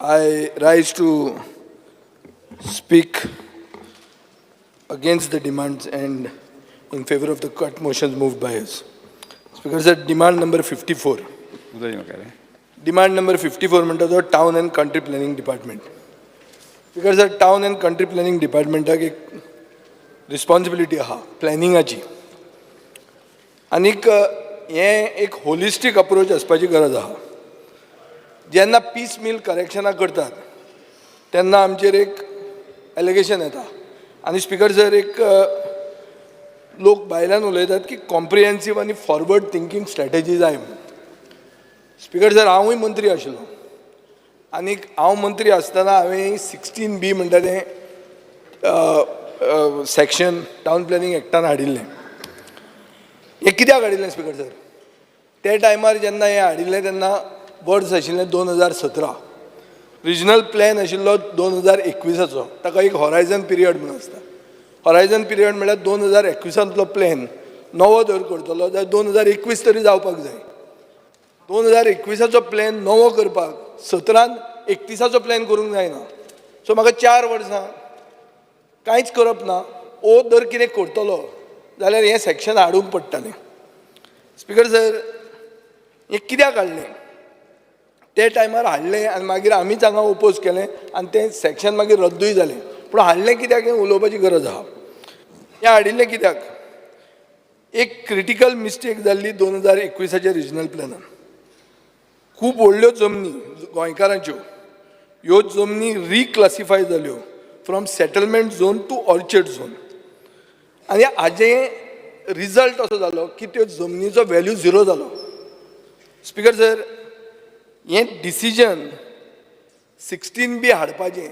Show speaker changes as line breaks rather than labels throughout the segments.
I rise to speak against the demands and in favor of the cut motions moved by us. Speaker sir, demand number 54.
उदय म्हाका रे.
Demand number 54 म्हणटा तो town and country planning department. Speaker sir, town and country planning डिपार्टमेंटाक एक responsibility आहा प्लॅनिंगाची आनीक हें एक होलिस्टीक approach आसपाची गरज आहा. जेन्ना पीस मील करेक्शनां करतात तेन्ना आमचेर एक एलिगेशन येता आनी स्पीकर सर, एक लोक भायल्यान उलयतात की कॉम्प्रिहेन्सीव आनी फॉरवर्ड थिंकींग स्ट्रॅटेजी जाय म्हणून. स्पीकर सर, हांवूय मंत्री आशिल्लो आनीक हांव मंत्री आसतना हांवें 16B म्हणटा तें सेक्शन टावन प्लॅनिंग एक्टान हाडिल्लें. हें कित्याक हाडिल्लें स्पीकर सर? ते टायमार जेन्ना हें हाडिल्लें तेन्ना वर्स आशिल्लें 2017. रिजनल प्लॅन आशिल्लो 2021आचो. ताका एक हॉरायझन पिरियड म्हणून आसता. हॉरायझन पिरियड म्हळ्यार 2021आंतलो प्लॅन नवो जर करतलो जाल्यार 2021 तरी जावपाक जाय. 2021आचो प्लॅन नवो करपाक 17न 31आचो प्लॅन करूंक जायना. सो म्हाका 4 वर्सां कांयच करप ना ओ जर कितें करतलो जाल्यार हें सेक्शन हाडूंक पडटलें. स्पीकर सर, हें कित्याक हाडलें? ते टायमार हाडलें आनी मागीर आमीच हांगा ओपोज केलें आनी तें सेक्शन मागीर रद्दूय जालें. पूण हाडलें कित्याक हें उलोवपाची गरज आहा. हें हाडिल्लें कित्याक? एक क्रिटिकल मिस्टेक जाल्ली 2021आच्या रिजनल प्लॅनान. खूब व्हडल्यो जमनी गोंयकारांच्यो, ह्यो जमनी रिक्लासिफाय जाल्यो from settlement zone to orchard zone आनी हाजें रिजल्ट असो जालो की त्यो जमनीचो व्हॅल्यू झिरो जालो. स्पीकर सर, हें डिसिजन 16B हाडपाचें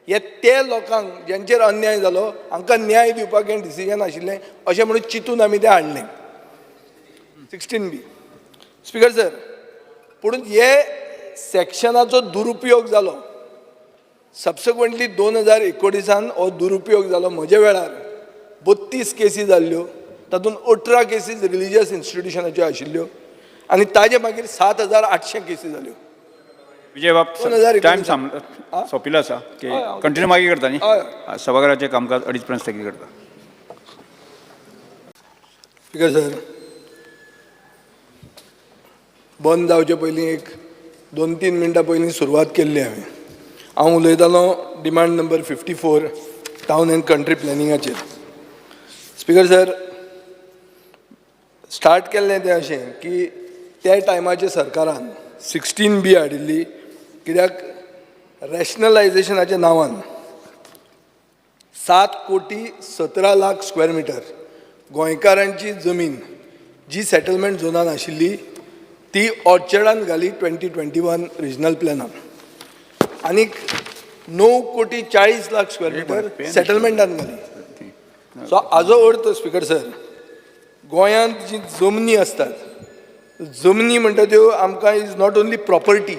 हे ते लोकांक ज्यांचेर अन्याय जालो हांकां न्याय दिवपाक हें डिसिजन आशिल्लें अशें म्हणून चिंतून आमी तें हाडलें 16B. Speaker sir, पूण हे सेक्शनाचो दुरुपयोग जालो. सबसिक्वंटली 2019आन हो दुरुपयोग जालो. म्हज्या वेळार 32 केसी जाल्ल्यो, तातूंत 18 केसीस रिलिजियस इन्स्टिट्युशनाच्यो आशिल्ल्यो आनी ताजे मागीर 7800 केसी जाल्यो.
विजय बाब,
2019.
टायम सोंपिल्लो आसा की कंटिन्यू मागीर करता न्ही?
हय.
सभाघराचें कामकाज 2:30 पर्यंत स्थगीत करता.
स्पीकर सर, बंद जावचे पयलीं एक 2-3 मिनटां पयलीं सुरवात केल्ली हांवें. हांव उलयतालो demand number 54, town and country प्लॅनिंगाचेर. Speaker sir, start केल्लें तें अशें की त्या टायमाचे सरकारान 16B हाडिल्ली कित्याक रॅशनलायजेशनाच्या नांवान 7 कोटी 17 लाख स्क्वेअर मिटर गोंयकारांची जमीन जी सेटलमेंट झोनान आशिल्ली ती ऑर्चर्डान घाली 2021 रिजनल प्लॅनान आनीक 9 कोटी 40 लाख स्क्वेअर मिटर सेटलमेंटान घाली. सो हाजो अर्थ, स्पीकर सर, गोंयांत जी जमनी आसतात, जमनी म्हणटा त्यो आमकां is not only property,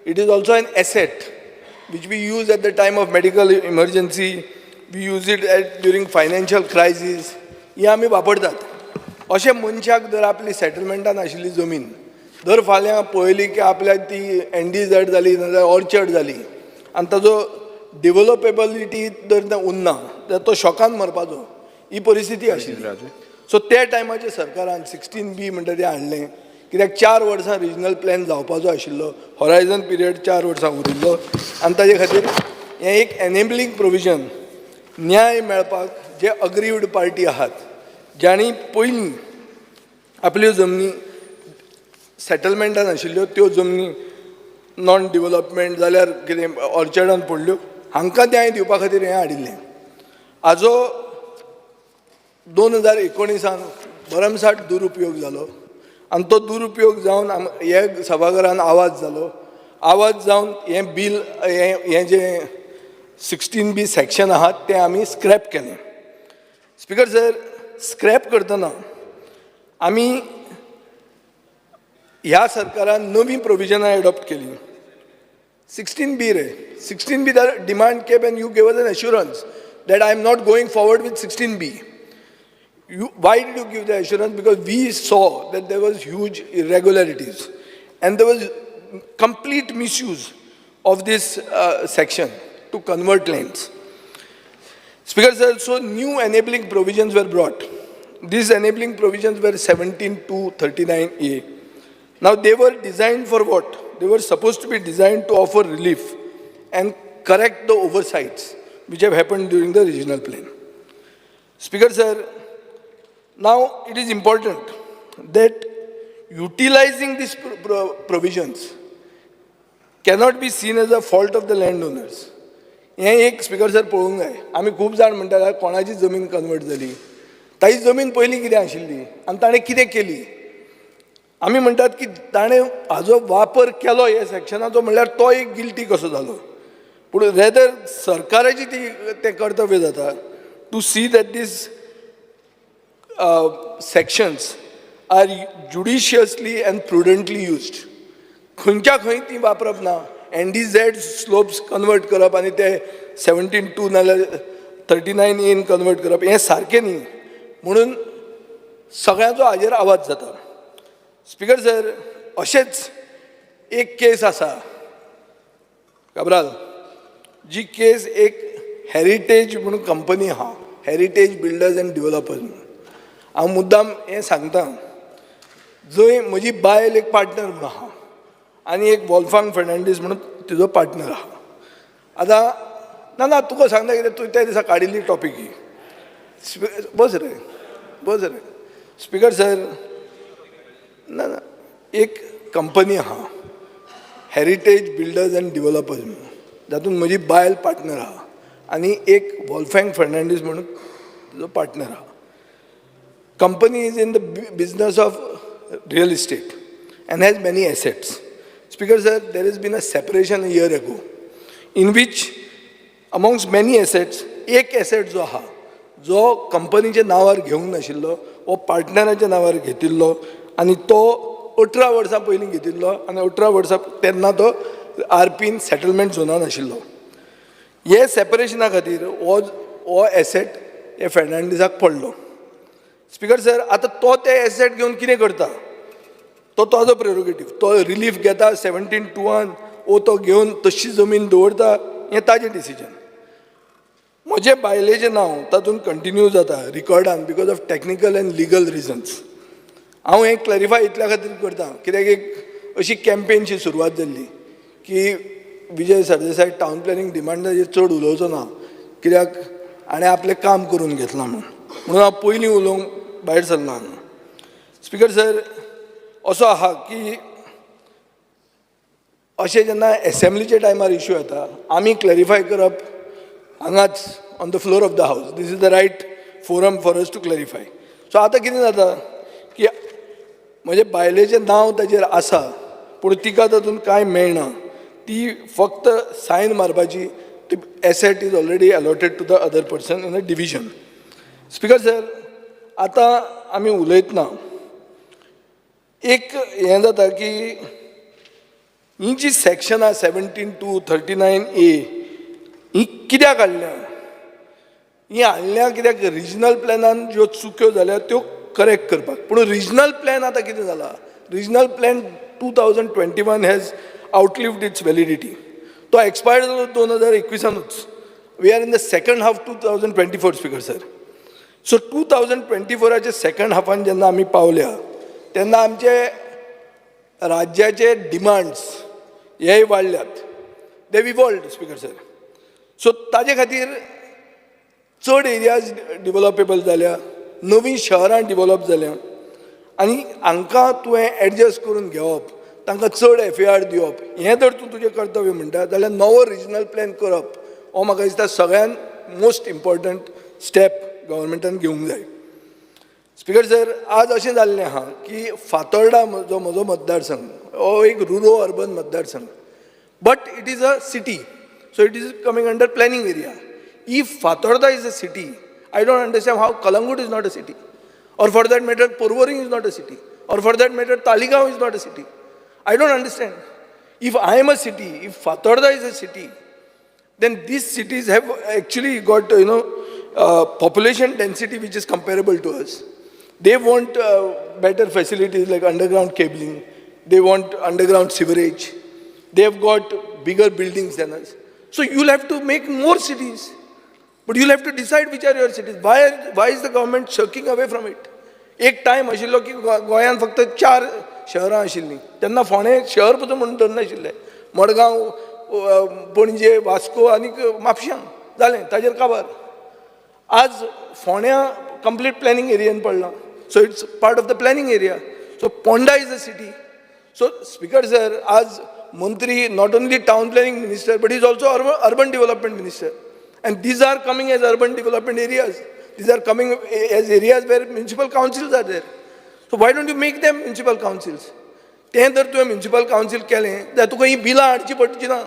it is also an asset which we use at the time of medical emergency, we use it at during financial crisis. ही आमी वापरतात. अशें मनशाक जर आपली सेटलमेंटान आशिल्ली जमीन जर फाल्यां पळयली की आपल्याक ती एनडीझेड जाली नाजाल्यार ऑर्चर्ड जाली आनी ताजो डेवलपेबिलिटी जर उरना जाल्यार तो शॉकान मरपाचो ही परिस्थिती आशिल्ली. सो त्या टायमाचेर सरकारान 16B म्हणटा तें हाडलें कित्याक 4 वर्सां रिजनल प्लॅन जावपाचो आशिल्लो. हॉरायझन पिरियड 4 वर्सां उरिल्लो आनी ताजे खातीर हें एक एनेबलिंग प्रोविजन, न्याय मेळपाक जे अग्रिव्ड पार्टी आहात, जांणी पयलीं आपल्यो जमनी सेटलमेंटान आशिल्ल्यो त्यो जमनी नॉन डिवलपमेंट जाल्यार कितें ऑर्चर्डान पडल्यो, हांकां न्याय दिवपा खातीर हें हाडिल्लें. हाजो 2019आन भरमसाठ दुरुपयोग जालो आनी तो दुरुपयोग जावन हे सभाघरान आवाज जालो. आवाज जावन हें बील, हें हें जें 16B section आहा तें आमी स्क्रॅप केलें. स्पीकर सर, स्क्रॅप करतना आमी ह्या सरकारान नवीं प्रोविजनां एडॉप्ट केलीं. 16B रे, 16B, the demand came and you gave us an assurance that I am not going forward with 16B. You, why did you give the assurance? Because we saw that there was huge irregularities and there was complete misuse. of this section to convert lands. Speaker sir, so new enabling provisions were brought. These enabling provisions were 17 to 39A. Now they were designed for what? They were supposed to be designed to offer relief and correct the oversights which have happened during the regional plan. Speaker sir, now it is important that utilizing these provisions cannot be seen as a fault of the landowners. हें एक, speaker sir, पळोवंक जाय. आमी खूब जाण म्हणटात, कोणाची जमीन कन्वर्ट जाली, ताची जमीन पयलीं कितें आशिल्ली आनी ताणें कितें केली. आमी म्हणटात की ताणें हाजो वापर केलो हे सेक्शनाचो, म्हणल्यार तो एक गिल्टी कसो जालो. पूण रेदर सरकाराची ती तें कर्तव्य जाता to see that these sections are judiciously and prudently used. खंयच्या खंय ती वापरप ना. एनडीझेड स्लोप्स कन्वर्ट करप आनी ते 17(2) नाल्यार 39 एन कन्वर्ट करप हें सारकें न्ही म्हणून सगळ्यांचो हाजेर आवाज जाता. स्पिकर सर, अशेंच एक केस आसा काब्राल, जी केस एक हेरिटेज म्हणून कंपनी आहा, हेरिटेज बिल्डर्स अँड डिवेलपर्स म्हणून. हांव मुद्दाम हें सांगता, जंय म्हजी बायल एक पार्टनर म्हणून आहा आनी एक वॉल्फांग फेर्नांडीस म्हणून तुजो पार्टनर आहा. आतां ना ना, तुका सांगता कितें, तुवें त्या दिसा काडिल्ली टॉपीक ही. बस रे, बस रे. स्पिकर सर, ना ना, एक कंपनी आहा हेरिटेज बिल्डर्स अँड डिवेलपर्स म्हणून, जातून म्हजी बायल पार्टनर आहा आनी एक वॉल्फँग फर्नांडीस म्हणून तुजो पार्टनर आहा. Company is in the business of real estate and has many assets. Speaker sir, there has been a separation a year ago in which amongst many assets, एक एसेट जो आहा, जो कंपनीच्या नांवार घेवंक नाशिल्लो, हो पार्टनराच्या नांवार घेतिल्लो आनी तो 18 वर्सां पयलीं घेतिल्लो आनी 18 वर्सां तेन्ना तो आरपीन सेटलमेंट झोनान आशिल्लो. हे सेपरेशना खातीर हो एसेट हे फेर्नांडीसाक पडलो. स्पिकर सर, आतां तो ते एसेट घेवन कितें करता तो ताजो प्रेरोगेटीव. तो रिलीफ घेता 17(2) वो तो घेवन तशी जमीन दवरता, हें ताजें डिसिजन. म्हजे बायलेचें नांव तातूंत कंटिन्यू जाता रिकॉर्डान because of technical and legal reasons. हांव हें क्लॅरिफाय इतल्या खातीर करता कित्याक एक अशी कॅम्पेनशी सुरवात जाल्ली की विजय सरदेसाय टावन प्लॅनिंग डिमांडाचेर चड उलोवचो ना कित्याक हाणें आपलें काम करून घेतलां म्हणून. म्हणून हांव पयलीं उलोवंक भायर सरना हांगा. स्पिकर सर, असो आहा की अशें जेन्ना एसेंब्लीच्या टायमार इश्यू येता, आमी क्लॅरिफाय करप हांगाच on the floor of the house, this is the right forum for us to clarify. So आतां कितें जाता की म्हजे बायलेचें नांव ताजेर आसा, पूण तिका तातूंत कांय मेळना. ती फक्त सायन मारपाची. ती asset is already allotted to the other person in a division. Speaker sir, आतां आमी उलयतना एक हें जाता की ही जी सेक्शनां 17(2), 39A ही कित्याक हाडल्या? ही हाडल्या कित्याक रिजनल प्लॅनान ज्यो चुक्यो जाल्या त्यो करेक्ट करपाक. पूण रिजनल प्लॅन आतां कितें जाला, regional plan 2021 has outlived its validity. तो एक्सपायर्ड जालो 2021सानूच. We are in the second half 2024, Speaker sir. So 2024आचे second हाफान जेन्ना आमी पावल्या तेन्ना आमचे राज्याचे डिमांड्स हेय वाडल्यात. They evolved, Speaker sir. So ताजे खातीर चड एरियाज डिवलपेबल जाल्या, नवीं शहरां डिवलप जाल्या आनी हांकां तुवें एडजस्ट करून घेवप, तांकां चड एफएआर दिवप, हें जर तूं तुजें कर्तव्य म्हणटा जाल्यार नवो रिजनल प्लॅन करप हो म्हाका दिसता सगळ्यान मोस्ट इम्पॉर्टंट स्टेप गव्हर्मेंटान घेवंक जाय. स्पिकर सर, आज अशें जाल्लें आहा की फातोर्डा जो म्हजो मतदारसंघ हो एक रुरल अर्बन मतदारसंघ, but it is a city, so it is coming under planning area. If Fatorda is a city, I don't understand how Calangute is not a city, or for that matter Porvorim is not a city, or for that matter Taleigao is not a city. I don't understand. If I am a city, if Fatorda is a city, then these cities have actually got population density which is comparable to us. They want better facilities like underground cabling. They want underground sewerage. They have got bigger buildings than us. So you'll have to make more cities. But you'll have to decide which are your cities. Why is the government shirking away from it? एक time आशिल्लो की गोंयांत फक्त चार शहरां आशिल्लीं तेन्ना फोंडें शहर पसून म्हणून धरनाशिल्लें. मडगांव, पणजे, वास्को आनी म्हापश्यां जालें, ताजेर काबार. आज फोंड्यां कंप्लीट प्लॅनिंग एरियेन पडलां. So it's part of the planning area. So Ponda is a city. So speaker sir, आज मंत्री not only town planning minister but is also urban development minister, and these are coming as urban development areas. These are coming as areas where municipal councils are there. So why don't you make them municipal councils? तें जर तुवें municipal council केलें जाल्यार तुका हीं बिलां हाडचीं पडचीं ना.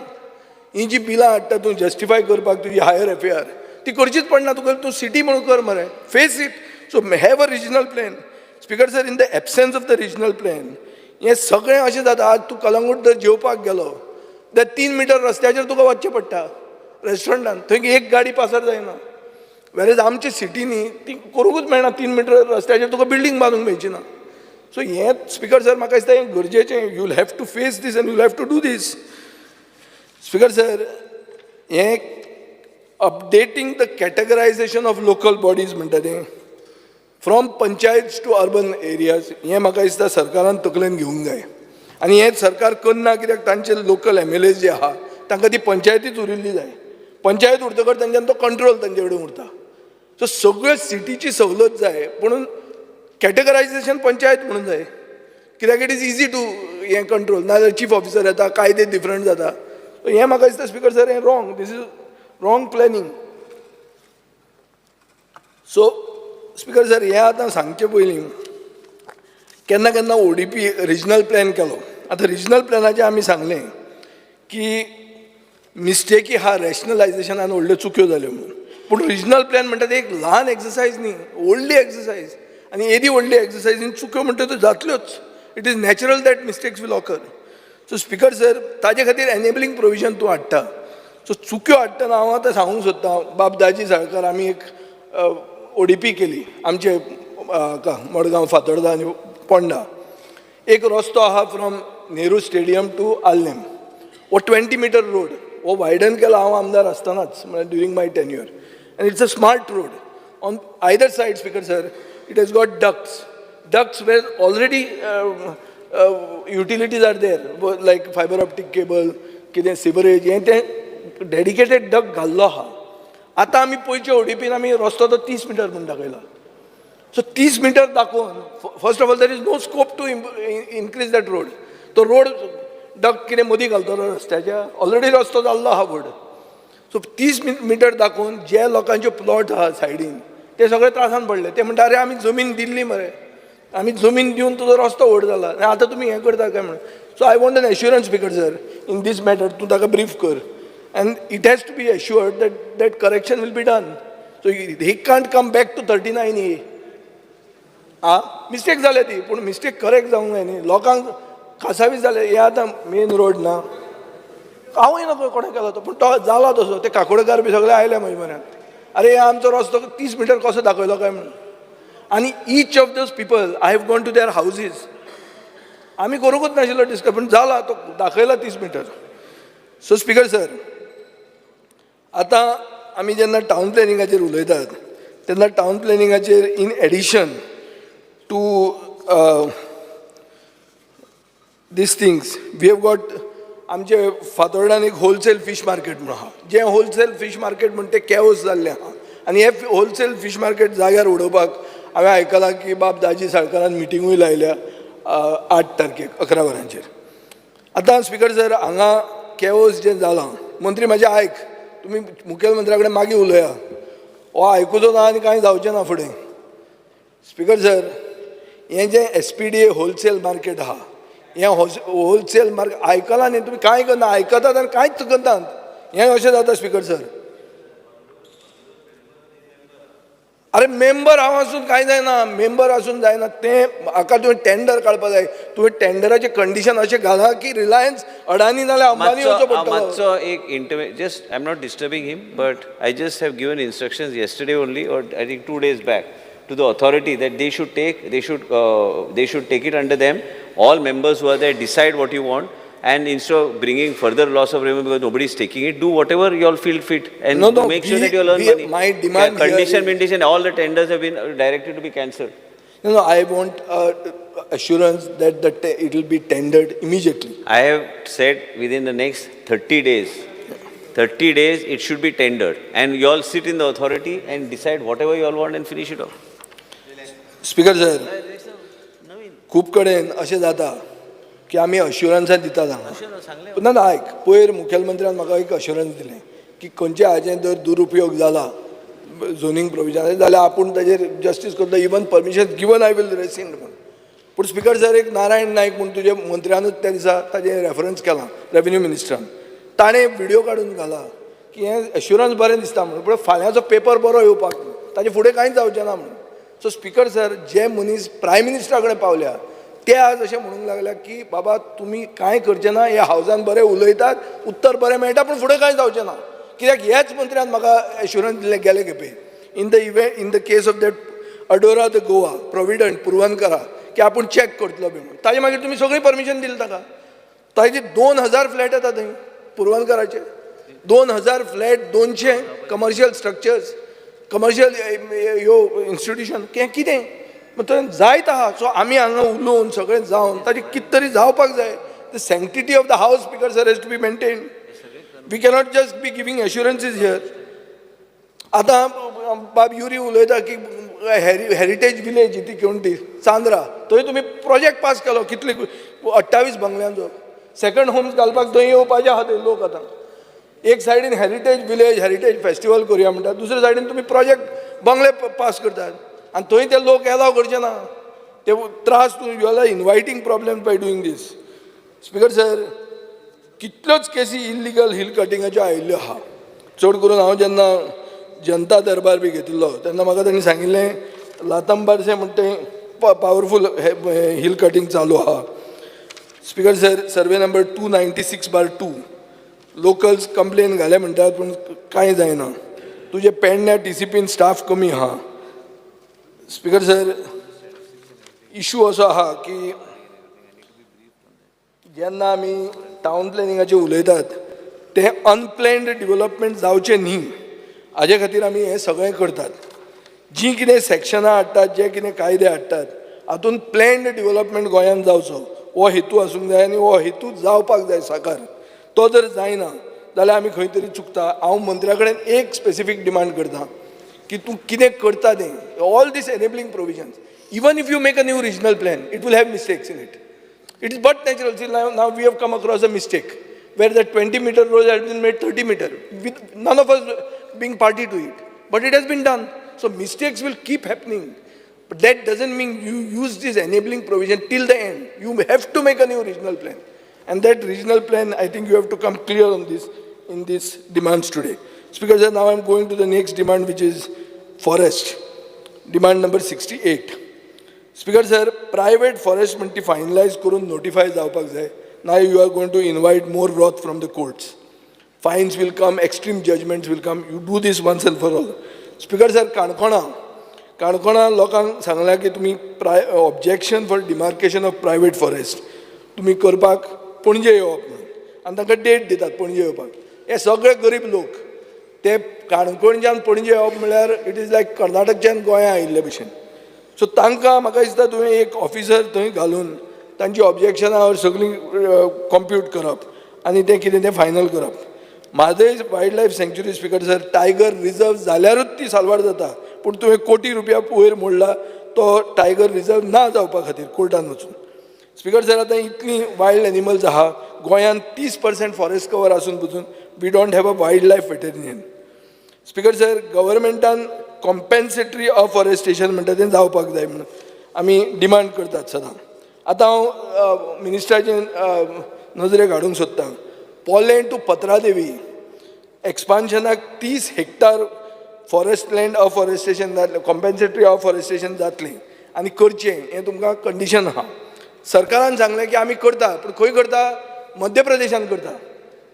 हीं जीं बिलां हाडटा तूं जस्टिफाय करपाक तुजी हायर एफआर ती करचीच पडना तुका. तूं सिटी म्हणून कर मरे, face it. So have a regional plan, speaker sir. In the absence of the regional plan हें सगळें अशें जाता. आज तूं कलंगूट जर जेवपाक गेलो जाल्यार 3 मिटर रस्त्याचेर तुका वचचें पडटा रेस्टॉरंटान, थंय एक गाडी पासार जायना. वेरेज आमच्या सिटींनी ती करूंकूच मेळना. 3 मिटर रस्त्याचेर तुका बिल्डींग बांदूंक मेळची ना. सो हें स्पिकर सर, म्हाका दिसता हें गरजेचें. You will have to face this and you will have to do this. Speaker sir, हें updating the categorization of local bodies म्हणटा तें from panchayat to urban areas, हें म्हाका दिसता सरकारान तकलेन घेवंक जाय. आनी हें सरकार करना कित्याक तांचे लोकल एमएलए जे आहा तांकां ती पंचायतीच उरिल्ली जाय. पंचायत उरतकच तांच्यान तो कंट्रोल तांचे कडेन उरता. सो सगळे सिटीची सवलत जाय, पूण कॅटेगरायझेशन पंचायत म्हणून जाय, कित्याक it is easy to हें कंट्रोल. नाजाल्यार चीफ ऑफिसर येता, कायदे डिफरंट जाता. सो हें म्हाका दिसता स्पिकर सर, हें wrong, this is wrong planning. So speaker sir, हें आतां सांगचे पयलीं केन्ना केन्ना ओडीपी रिजनल प्लॅन केलो. आतां रिजनल प्लॅनाचें आमी सांगलें की मिस्टेकी हा, रॅशनलायझेशनान व्हडल्यो चुक्यो जाल्यो म्हणून. पूण रिजनल प्लॅन म्हणटा ते एक ल्हान एक्सरसायज न्ही, व्हडली एक्सरसायज. आनी येदी व्हडली एक्सरसायजीन चुक्यो म्हणटा त्यो जातल्योच. It is natural that mistakes will occur. So speaker sir, ताजे खातीर एनेबलिंग प्रोविजन तूं हाडटा. सो चुक्यो हाडटना हांव आतां सांगूंक सोदतां, बाब दाजी साळकर, आमी एक ओडीपी केली आमचे हाका मडगांव, फातर्डा आनी पोंडा. एक रस्तो आहा from Nehru stadium to Arlem, हो 20 मिटर रोड. हो वायडन केला हांव आमदार आसतनाच, म्हळ्यार during my tenure, and it's a smart road. On either side, speaker sir, it has got ducts, ducts where already utilities are there, like fiber optic cable, कितें sewerage, हें तें डेडिकेटेड डक्ट घाल्लो आहा. आतां आमी पयचे ओडीपीन आमी रस्तो तो 30 मिटर म्हूण दाखयला. सो 30 मिटर दाखोवन, first of all, there is no scope to increase that road. तो रोड डक्ट कितें मदीं घालतलो रस्त्याच्या? ऑलरेडी रस्तो जाल्लो आहा व्हड. सो 30 मिटर दाखोवन जे लोकांचे प्लॉट आहा सायडीन ते सगळे त्रासान पडले. ते म्हणटा, अरे, आमी जमीन दिल्ली मरे, आमी जमीन दिवन तुजो रस्तो व्हड जाला आनी आतां तुमी हें करता काय म्हणून. So I want an assurance, speaker sir, in this matter. तूं ताका ब्रीफ कर and it has to be assured that that correction will be done. So he can't come back to 39A. Ah mistake जाल्या ती, पूण mistake correct जावंक जाय न्ही. लोकांक कासावीस जालें. हे आतां मेन रोड ना, हांवूय नको कोणें केलो तो, पूण तो जाला तसो. ते काकोडकार बी सगळे आयले म्हजे म्हऱ्यान, अरे, हे आमचो रस्तो 30 मिटर कसो दाखयलो काय म्हणून. आनी each of those people, I have gone to their houses. आमी करूंकूच नाशिल्लो डिस्कस, पूण जाला तो दाखयला 30 मिटर. सो स्पिकर सर, आतां आमी जेन्ना टावन प्लॅनिंगाचेर उलयतात तेन्ना town प्लॅनिंगाचेर in addition to these things, we have got आमचे फातोर्डान एक होलसेल फीश मार्केट म्हणून आहा. जें होलसेल फीश मार्केट म्हण तें कॅओस जाल्लें आहा. आनी हें होलसेल फीश मार्केट जाग्यार उडोवपाक हांवें आयकलां की बाब दाजी साळकारान मिटिंगूय लायल्या 8 तारखेक 11 वरांचेर. आतां स्पिकर सर, हांगा कॅओस जें जालां, मंत्री म्हाजें आयक, तुमी मुखेलमंत्र्या कडेन मागीर उलया. हो आयकुचो ना आनी कांय जावचें ना फुडें. स्पिकर सर, हें जें एसपीडीए होलसेल मार्केट आहा, हें होलसेल मार्केट आयकलां न्ही तुमी? कांय करना, आयकतात आनी कांयच करनात. हें अशें जाता स्पिकर सर. अरे, मेंबर हांव आसून कांय जायना, मेंबर आसून जायना तें. हाका तुवें टेंडर काडपा जाय. तुवें टेंडराचें कंडिशन अशें घालां की रिलायन्स, अडानी नाल्यार अंबानी
मातसो
येवचो पडटलो.
मातसो एक interview. Just I am not disturbing him, but I just have given instructions yesterday only, or I think 2 days back, to the authority that they should take it under them. All members who are there, decide what you want. And instead of bringing further loss of revenue because nobody is taking it, do whatever you all feel fit and
No, no,
make sure that you all earn money.
My demand here
Condition,
is-
condition, all the tenders have been directed to be cancelled.
No, I want assurance that it will be tendered immediately.
I have said within the next 30 days, 30 days it should be tendered. And you all sit in the authority and decide whatever you all want and finish it off.
Speaker sir, खूब कडेन अशें जाता की आमी अश्युरन्सां दितात हांगा. ना ना, आयक, पयर मुखेलमंत्र्यान म्हाका एक अश्युरन्स दिलें की खंयच्या हाजें जर दुरुपयोग जाला झोनींग प्रोविजन जाल्यार आपूण ताजेर जस्टीस करतलो, even permission given I will rescind म्हूण. पूण स्पिकर सर, एक नारायण नायक म्हूण तुजे मंत्र्यानूच त्या दिसा ताजें रेफरन्स केलां रेवेन्यू मिनिस्टरान, ताणें व्हिडियो काडून घाला की हें एश्युरन्स बरें दिसता म्हणून, पूण फाल्यांचो पेपर बरो येवपाक ताजे फुडें कांयच जावचें ना म्हणून. सो स्पिकर सर, जे मनीस प्रायम मिनिस्टरा कडेन पावल्या ते आज अशें म्हणूंक लागल्या की बाबा तुमी कांय करचें ना, ह्या हावजान बरें उलयतात, उत्तर बरें मेळटा, पूण फुडें कांय जावचें ना. कित्याक ह्याच मंत्र्यान म्हाका एश्युरन्स दिलें गेले खेपे in the event, in the case of that Adora the Goa Provident पुरवणकरा, की आपूण चॅक करतलो बी म्हणून. ताजे मागीर तुमी सगळीं परमिशन दिलें ताका. ताजे 2000 फ्लॅट येता थंय पुरवणकराचे, 2000 फ्लॅट, 200 कमर्शियल स्ट्रक्चर्स, कमर्शियल ह्यो इन्स्टिट्युशन, हें कितें थंय जायत आहा. सो आमी हांगा उलोवन सगळें जावन ताजें कितें तरी जावपाक जाय. The sanctity of the house, Speaker sir, has to be maintain. We cannot just be giving assurances here. आतां बाब युरी उलयता की हेरिटेज विलेज ती कोण ती चांद्रा, थंय तुमी प्रोजेक्ट पास केलो कितले 28 बंगल्यांचो. सेकंड होम्स घालपाक थंय येवपाचे आहा थंय लोक. आतां एक सायडीन हेरिटेज विलेज, हेरिटेज फेस्टिवल करुया म्हणटा, दुसरे सायडीन तुमी प्रोजेक्ट बंगले पास करतात आनी थंय ते लोक एलाव करचे ना. ते त्रास तूं, you are inviting problem by doing this. Speaker sir, कितल्योच केसी इल्लिगल हिल कटिंगाच्यो आयिल्ल्यो आहा. चड करून हांव जेन्ना जनता दरबार बी घेतिल्लो तेन्ना म्हाका तांणी सांगिल्लें लातंबारशें म्हणटा तें पावरफूल हिल कटींग चालू आहा. Speaker sir, survey number 296/2, locals complain घाले म्हणटात, पूण कांय जायना. तुजे पेडण्या टीसीपीन स्टाफ कमी आहा. स्पिकर सर, इशू असो आहा की जेन्ना आमी टावन प्लॅनिंगाचेर उलयतात तें अनप्लॅन्ड डिवलपमेंट जावचें न्ही हाजे खातीर आमी हें सगळें करतात. जीं कितें सॅक्शनां हाडटात, जे कितें कायदे हाडटात, हातूंत प्लॅन्ड डिवलपमेंट गोंयांत जावचो हो हेतू आसूंक जाय आनी हो हेतू जावपाक जाय साकार. तो जर जायना जाल्यार आमी खंय तरी चुकता. हांव मंत्र्या कडेन एक स्पेसिफीक डिमांड करता की तूं कितें करता तें, all these enabling provisions, even if you make a new regional plan, it will have mistakes in it. It is but natural. See, now we have come across a mistake where the 20-meter road has been made 30 meter with none of us being party to it. But it has been done. So mistakes will keep happening. But that doesn't mean you use this enabling provision till the end. You have to make a new regional plan. And that regional plan, I think you have to come clear on this in these demands today. Speaker sir, now I'm going to the next demand, which is forest. Demand number 68. Speaker sir, private forest म्हण ती finalise करून notify जावपाक जाय. Now you are going to invite more wrath from the courts. Fines will come, extreme judgments will come. You do this once and for all. Speaker sir, काणकोणा काणकोणा लोकांक सांगलां की तुमी objection for demarcation of private forest तुमी करपाक पणजे येवप म्हणून, आनी तांकां डेट दितात पणजे येवपाक. हे सगळे गरीब लोक, ते काणकोणच्यान पणजे येवप म्हणल्यार it is लायक कर्नाटकच्यान गोंया आयिल्ले भशेन. सो तांकां म्हाका दिसता तुवें एक ऑफिसर थंय घालून तांची ऑब्जेक्शनां सगळीं कॉम्प्यूट करप आनी तें कितें तें फायनल करप. Mhadei wild life sanctuary, Speaker sir, tiger reserve जाल्यारूच ती साल्वार जाता, पूण तुवें कोटी रुपया वयर मोडला तो टायगर रिजर्व ना जावपा खातीर कोर्टान वचून. स्पिकर सर, आतां इतलीं वायल्ड एनिमल्स आहा गोंयांत, 30% फॉरेस्ट कवर आसून पसून we don't have a wild life veterinarian. Speaker sir, गव्हर्मेंटान कॉम्पेन्सेटरी अफॉरेस्टेशन म्हणटा तें जावपाक जाय म्हणून आमी डिमांड करतात सदां. आतां हांव मिनिस्टराचे नजरेक हाडूंक सोदतां, पोलें two Patradevi एक्सपान्शनाक 30 hectare forest land afforestation जातलें, कॉम्पेन्सेटरी अफॉरेस्टेशन जातलें आनी करचें हें तुमकां कंडिशन आहा. सरकारान सांगलें की आमी करता, पूण खंय करता? मध्य प्रदेशान करता.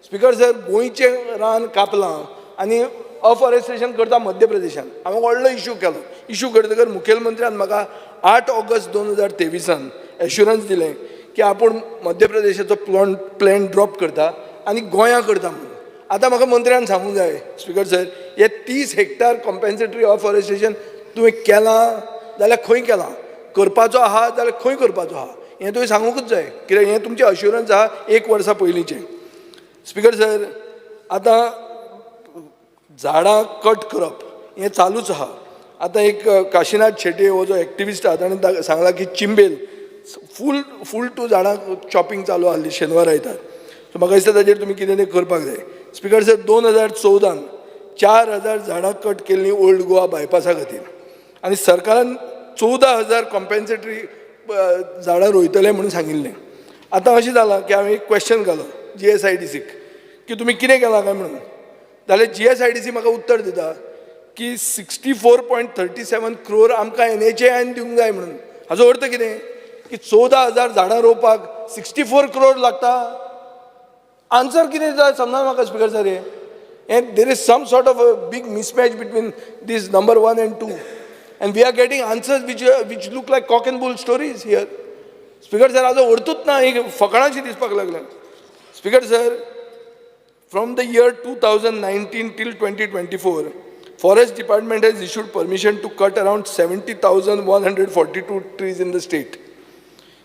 स्पिकर सर, गोंयचें रान कापलां आनी अफॉरेस्टेशन करता मध्य प्रदेशान. हांवें व्हडलो इशू केलो. इशू करतकर मुखेलमंत्र्यान म्हाका 8 ऑगस्ट 2023 एश्युरन्स दिलें. की आपूण मध्य प्रदेशाचो प्लॅन ड्रॉप करता आनी गोंयां करता म्हणून. आतां म्हाका मंत्र्यान सांगूंक जाय स्पिकर सर, हे 30 हेक्टर कॉम्पेन्सेटरी अफॉरेस्टेशन तुवें केलां जाल्यार खंय केलां, करपाचो आहा जाल्यार खंय करपाचो आहा, हें तुवें सांगूंकूच जाय, कित्याक हें तुमचें अश्युरंस आहा एक वर्सा पयलींचें. स्पिकर सर, आतां झाडां कट करप हें चालूच आहा. आतां एक काशिनाथ शेट्ये हो जो एक्टिविस्ट आहा ताणें सांगलां की चिंबेल फूल फूल टू झाडां चॉपिंग चालू आहली शेनवार आयतार. सो म्हाका दिसता ताजेर तुमी कितें तें करपाक जाय. स्पिकर सर, 2014 4000 झाडां कट केल्लीं ओल्ड गोवा बायपासा खातीर आनी सरकारान 14,000 कॉम्पेन्सेटरी झाडां रोयतले म्हणून सांगिल्लें. आतां अशें जालां की हांवें एक क्वेश्चन घालो GSIDCक की तुमी कितें केलां काय म्हणून, जाल्यार GSIDC म्हाका उत्तर दिता की 64.37 क्रोर आमकां NHAIन दिवंक जाय म्हणून. हाजो अर्थ कितें की 14,000 झाडां रोवपाक 64 क्रोर लागता. आन्सर कितें जाय समजना म्हाका स्पिकर सर. हें there is some sort of a big mismatch between this number 1 and 2 and we are getting answers which look like cock and bull stories here. Speaker sir, हाजो अर्थूच ना, एक फकाणांशी दिसपाक लागलें. Speaker sir, from the year 2019 till 2024, Forest Department has issued permission to cut around 70,142 trees in the state.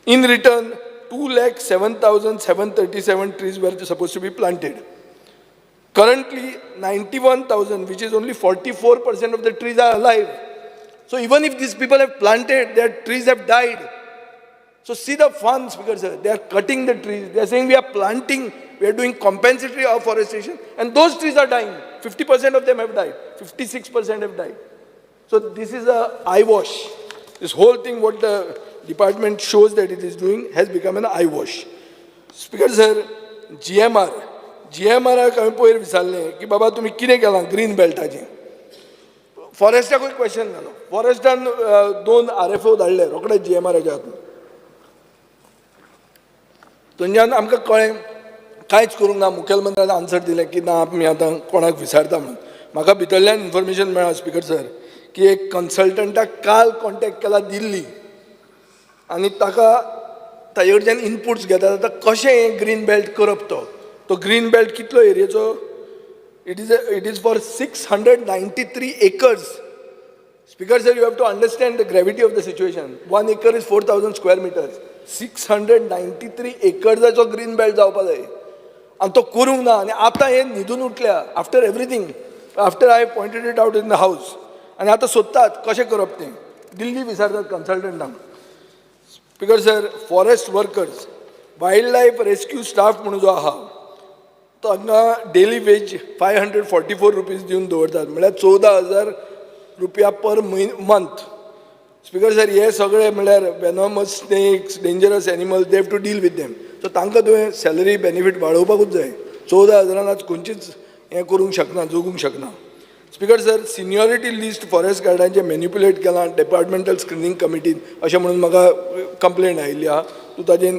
In return, 207,737 trees were supposed to be planted. Currently, 91,000, which is only 44% of the trees are alive. So even if these people have planted, their trees have died. So see the fun, Speaker sir. They are cutting the trees. They are saying we are planting, we are doing compensatory afforestation, and those trees are dying. 50% of them have died. 56% have died. So this is a eyewash. This whole thing, what the department shows that it is doing, has become an eyewash. Speaker sir, GMR. GMR हांवें पयर विचारलें की बाबा तुमी कितें केलां green बेल्टाचें. फॉरेस्टाकूय question घालो. फॉरेस्टान 2 RFO धाडले रोखडे GMRच्या हातून. थंयच्यान आमकां कळ्ळें कांयच करूंक ना. मुखेलमंत्र्यान आन्सर दिलें की ना, आमी आतां कोणाक विचारता म्हणून. म्हाका भितरल्यान इन्फॉर्मेशन मेळ्ळां स्पिकर सर की एक कन्सल्टंटाक काल कॉन्टेक्ट केला दिल्ली आनी ताका ताजे कडच्यान इनपुट्स घेतात आतां कशें हें ग्रीन बेल्ट करप. तो तो ग्रीन बेल्ट कितलो एरियेचो? It is for 693 acres. Speaker sir, you have to understand the gravity of the situation. 1 acre is 4,000 square meters. 693 एकर्साचो green belt जावपा जाय आनी तो करूंक ना. आनी आतां हे न्हिदून उठल्या after everything, after I pointed it out in the house. आनी आतां सोदतात कशें करप तें, दिल्ली विचारतात कन्सल्टंटांक. Speaker sir, forest workers, wild life rescue staff म्हणून जो आहा तांकां daily wage 544 rupees दिवन दवरतात, म्हळ्यार 14,000 रुपया पर मंथ. स्पिकर सर, हे सगळे म्हळ्यार venomous snakes, dangerous animals, they have to deal with them. So तांकां तुवें सॅलरी बेनिफीट वाडोवपाकूच जाय. 14,000 आज खंयचीच हें करूंक शकना, जगूंक शकना. Speaker sir, seniority list forest गार्डांचें manipulate केलां डिपार्टमेंटल स्क्रिनींग कमिटीन अशें म्हणून म्हाका कंप्लेन आयिल्ली आहा. तूं ताजेर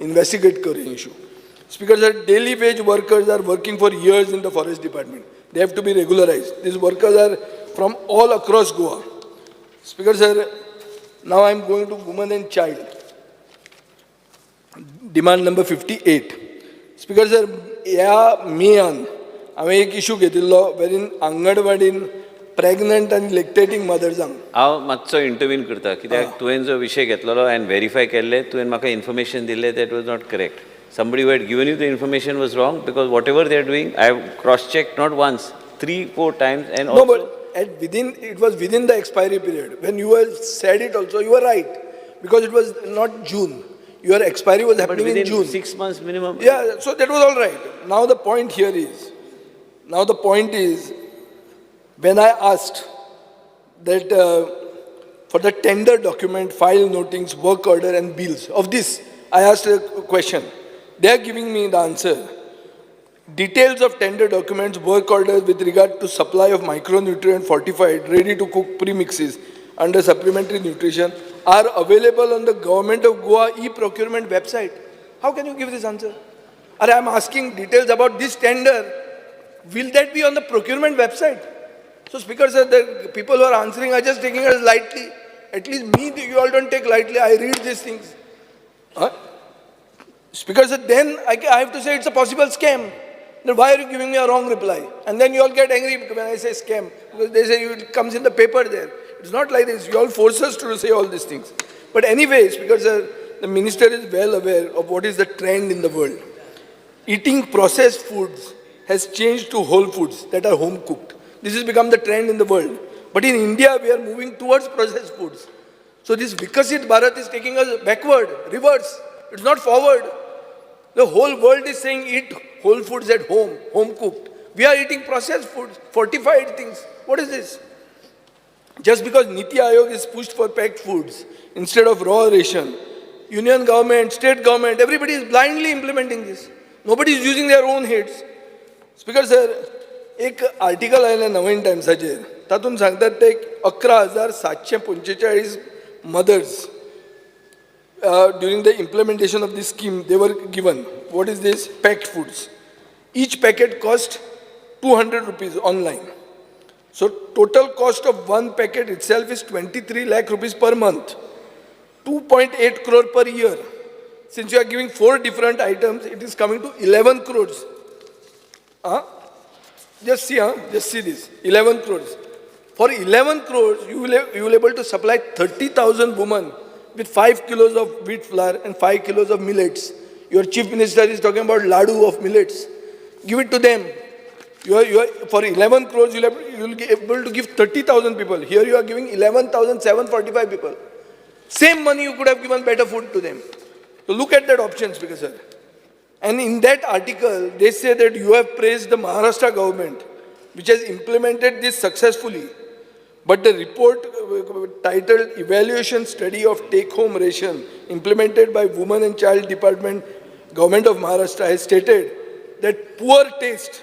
इन्वेस्टिगेट कर हे issue. Speaker sir, daily wage workers are working for years in the forest department. They have to be regularized. These workers are from all across Goa. Speaker sir, now I am going to women and child. Demand number 58. Speaker sir, ह्या मेयान हांवें एक issue घेतिल्लो वेरीन आंगणवाडीन pregnant आनी लॅक्टेटींग मदर्सांक.
हांव मातसो intervene करता, कित्याक तुवें जो विशय घेतलेलो हांवें व्हेरीफाय केल्लें, तुवें म्हाका इन्फॉर्मेशन दिल्लें, that was not correct. Somebody who had given you the information was wrong, because whatever they are doing, I have cross checked not once, three, four times, and
No,
also
but at within it was within the expiry period. When you were said it also, you were right, because it was not June. Your expiry was
but
happening in
within
June.
6 months minimum.
Yeah, so that was all right. Now the point is, when I asked that for the tender document, file notings, work order and bills of this, I asked a question. They are giving me the answer. Details of tender documents, work orders with regard to supply of micronutrient fortified, ready to cook premixes under supplementary nutrition are available on the Government of Goa e-procurement website. How can you give this answer? Or I am asking details about this tender. Will that be on the procurement website? So Speaker sir, the people who are answering are just taking it lightly. At least me, you all don't take lightly. I read these things. Huh? Speaker sir, then I have to say it's a possible scam. Then why are you giving me a wrong reply? And then you all get angry when I say scam, because they say it comes in the paper there. It's not like this. You all force us to say all these things. But anyway, Speaker sir, the minister is well aware of what is the trend in the world. Eating processed foods has changed to whole foods that are home cooked. This has become the trend in the world. But in India, we are moving towards processed foods. So this Vikasit Bharat is taking us backward, reverse. It's not forward. The whole world is saying eat whole foods at home, home cooked. We are eating processed foods, fortified things. What is this? Just because Niti Aayog is pushed for packed foods instead of raw ration, union government, state government, everybody is blindly implementing this. Nobody is using their own heads. Speaker sir, एक article आयलें नवीन टायम्साचेर, तातूंत सांगतात ते 11,745 mothers during the implementation of this scheme they were given. What is this? Packed foods. Each packet cost 200 rupees online. So total cost of one packet itself is 23 lakh rupees per month, 2.8 crore per year. Since you are giving four different items, it is coming to 11 crores. Huh? Just see, huh? Just see this. 11 crores. For 11 crores, you will able to supply 30,000 women with 5 kilos of wheat flour and 5 kilos of millets. Your chief minister is talking about ladu of millets. Give it to them. For 11 crores, you will be able to give 30,000 people. Here you are giving 11,745 people. Same money you could have given better food to them. So look at that option, Speaker sir. And in that article, they say that you have praised the Maharashtra government, which has implemented this successfully. But the report titled Evaluation Study of Take-Home Ration implemented by Women and Child Department, Government of Maharashtra, has stated that poor taste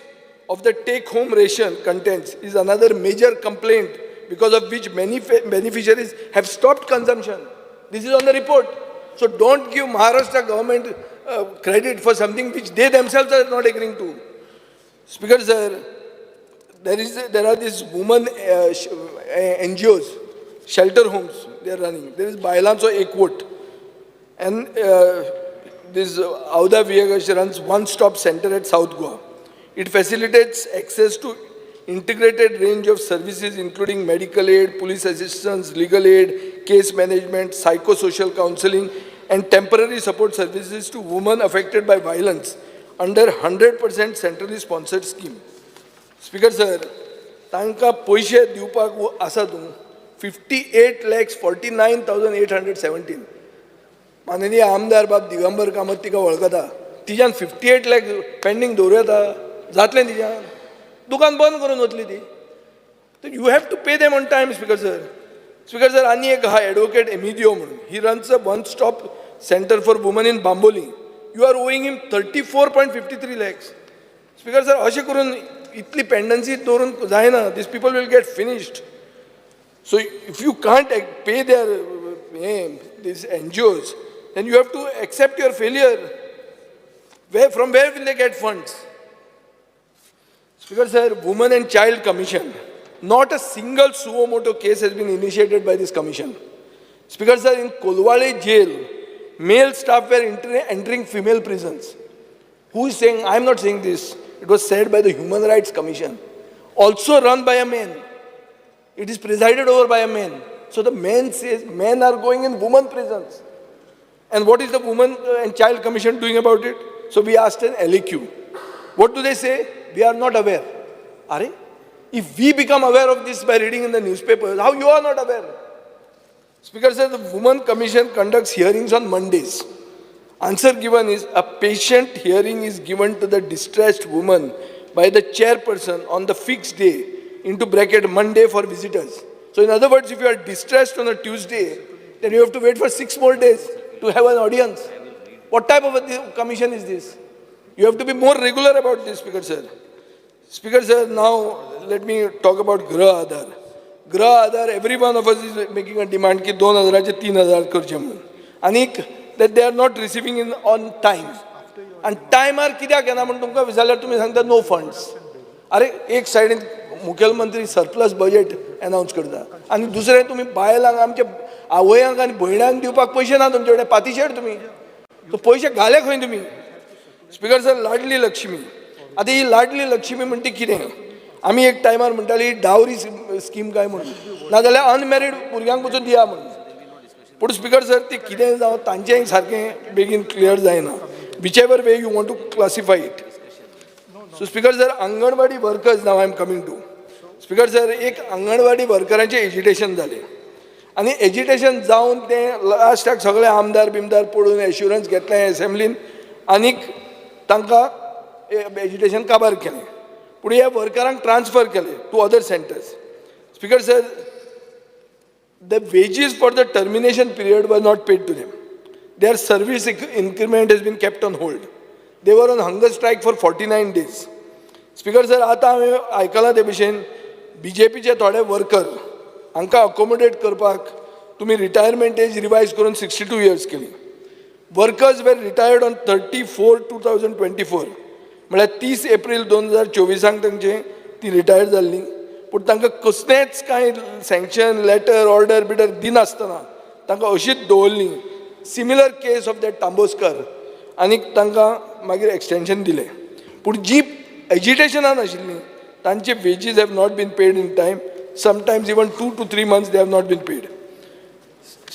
of the take-home ration contents is another major complaint because of which many beneficiaries have stopped consumption. This is on the report. So don't give Maharashtra government credit for something which they themselves are not agreeing to. Speaker sir, there are these women NGOs, shelter homes they are running. There is Bailancho Ekvot. And this Auda Viegas runs one-stop center at South Goa. It facilitates access to integrated range of services including medical aid, police assistance, legal aid, case management, psychosocial counseling, and temporary support services to women affected by violence under 100% centrally sponsored scheme. Speaker sir, तांकां पयशे दिवपाक आसा तूं 58,49,817. माननीय आमदार बाब दिगंबर कामत तिका वळखता. तिच्यान 58 लॅक पेंडींग दवरूं येता? जातलें तिच्यान? दुकान बंद करून वतली ती. तर you have to pay them on time, Speaker sir. Speaker sir, आनी एक आहा एडवोकेट एमिदियो म्हणून. He runs a one stop center for women in Bambolim. You are owing him 34.53 lakhs. Speaker sir, अशें करून इतली पेंडन्सी दवरून जायना. These people will get finished. So if you can't pay their these NGOs, then you have to accept your failure. From where will they get funds? Speaker sir, Women and Child Commission. Not a single suo moto case has been initiated by this commission. Speaker sir, in Colvale jail, male staff were entering female prisons. Who is saying? I am not saying this. It was said by the Human Rights Commission, also run by a man. It is presided over by a man. So the man says men are going in women prisons. And what is the Women and Child Commission doing about it? So we asked an LAQ. What do they say? We are not aware. Are? If we become aware of this by reading in the newspapers, how you are not aware? Speaker says the Women Commission conducts hearings on Mondays. Answer given is a patient hearing is given to the distressed woman by the chairperson on the fixed day, into bracket Monday for visitors. So in other words, if you are distressed on a Tuesday, then you have to wait for 6 more days to have an audience. What type of a commission is this? You have to be more regular about this, Speaker sir. Speaker sir, now let me talk about Grah Aadhar. Grah Aadhar, every one of us is making a demand की 2000चे 3000 करचे म्हणून आनीक that they are not receiving in on time. आनी टायमार कित्याक येना म्हूण तुमकां विचारल्यार तुमी सांगता नो फंड्स. अरे, एक सायडीन मुखेलमंत्री सरप्लस बजेट अनाउन्स करता आनी दुसरें तुमी बायलांक, आमच्या आवयांक आनी भयणांक दिवपाक पयशे ना तुमचे कडेन. पातिशेर तुमी. सो पयशे घाले खंय तुमी? Speaker sir, Ladli Lakshmi. आतां ही लाडली लक्ष्मी म्हणटा ती कितें? आमी एक टायमार म्हणटाली डावरी स्कीम काय म्हणून, नाजाल्यार अनमॅरीड भुरग्यांक पसून दिया म्हणून. पूण स्पिकर सर, ती कितें जावं, तांचेंय सारकें बेगीन क्लियर जायना, whichever way you want to classify it. So speaker sir, Anganwadi workers, now I am coming to, speaker sir, एक अंगणवाडी वर्करांचें एजिटेशन जालें आनी एजिटेशन जावन तें लास्टाक सगळे आमदार बिमदार पडून एश्युरन्स घेतलें एसेंब्लीन आनीक तांकां एजिटेशन काबार केलें. पूण ह्या वर्करांक ट्रान्सफर केले to other centres. Speaker sir, the wages for the termination period was not paid to them. Their service increment has been kept on hold. They were on hunger strike for 49 days. Speaker sir, आतां हांवें आयकलां ते भशेन बीजेपीचे थोडे worker हांकां accommodate करपाक तुमी retirement age revise करून 62 इयर्स केली. Workers were retired on 30/4/2024, म्हळ्यार 30 एप्रील 2024 तांचे ती रिटायर जाल्ली. पूण तांकां कसलेंच कांय सँक्शन लेटर ऑर्डर बिडर दिनासतना तांकां अशीच दवरली. Similar case of that Tamboskar. आनी तांकां मागीर एक्सटेंशन दिलें, पूण जी एजिटेशनान आशिल्लीं तांचे wages have not been paid in time. Sometimes even 2 to 3 months they have not been paid.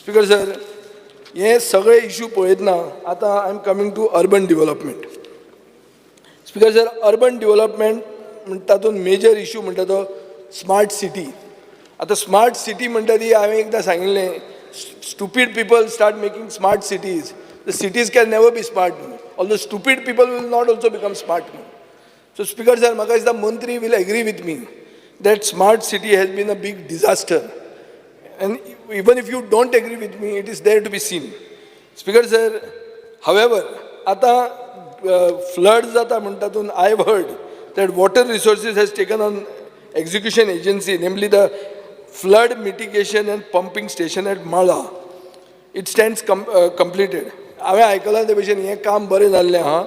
Speaker sir, हे सगळे इशू पळयतना आतां I am coming to urban development. Speaker sir, urban development म्हणटा तातूंत मेजर इशू म्हणटा तो smart city. आतां smart city म्हणटा ती, हांवें एकदां सांगिल्लें, stupid people start making smart cities. The cities can never be smart. All the stupid people will not also become smart. So speaker sir, म्हाका दिसता मंत्री will agree with me that smart city has been a big disaster. And even if you don't agree with me, it is there to be seen. Speaker sir, however, आता flood जाता म्हणटा तातूंत I have heard that Water Resources has taken on execution agency, namely the flood mitigation and pumping station at Mala. It stands completed. हांवें आयकलां ते भशेन हें काम बरें जाल्लें आहा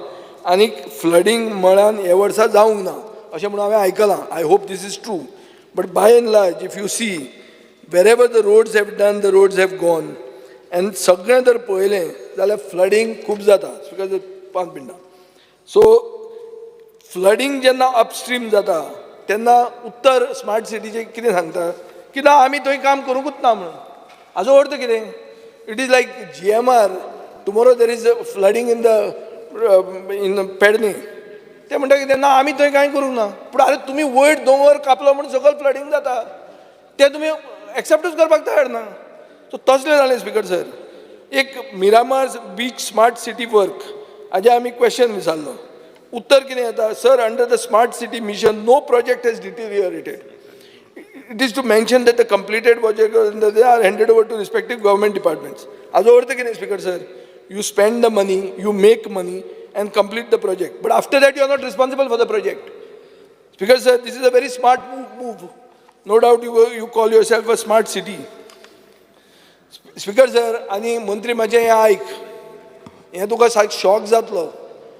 आनी फ्लडींग मळान हे वर्सा जावंक ना अशें म्हणून हांवें आयकलां. I hope this is true, but by and large, if you see, wherever the roads have done, the roads have gone. And सगळें जर पळयलें जाल्यार फ्लडींग खूब जाता. Because 5 मिनटां. सो फ्लडींग जेन्ना अपस्ट्रीम जाता तेन्ना उत्तर स्मार्ट सिटीचें कितें सांगता की ना, आमी थंय काम करूंकूच ना म्हणून. हाजो अर्थ कितें? It is like GMR. Tomorrow there is flooding in Pedne. ते म्हणटा कितें ना, आमी थंय कांय करूंक ना. पूण आरे, तुमी वयर दोंगर कापलो म्हूण सकयल फ्लडींग जाता, तें तुमी एक्सेप्टूच करपाक तयार ना. सो तसलें जालें. स्पिकर सर, एक Miramar beach smart city work हाजें आमी क्वेश्चन विचारलो. उत्तर कितें येता? Sir, under the smart city mission no project has deteriorated. It is to mention that the completed project, they are handed over to respective government departments. हाजो अर्थ कितें, speaker sir? You spend the money, you make money and complete the project, but after that you are not responsible for the project. Speaker sir, this is a very smart move. No doubt you call yourself a smart city. Speaker sir, आनी मंत्री, म्हाजें हें आयक, हें तुका सारकें shock जातलो.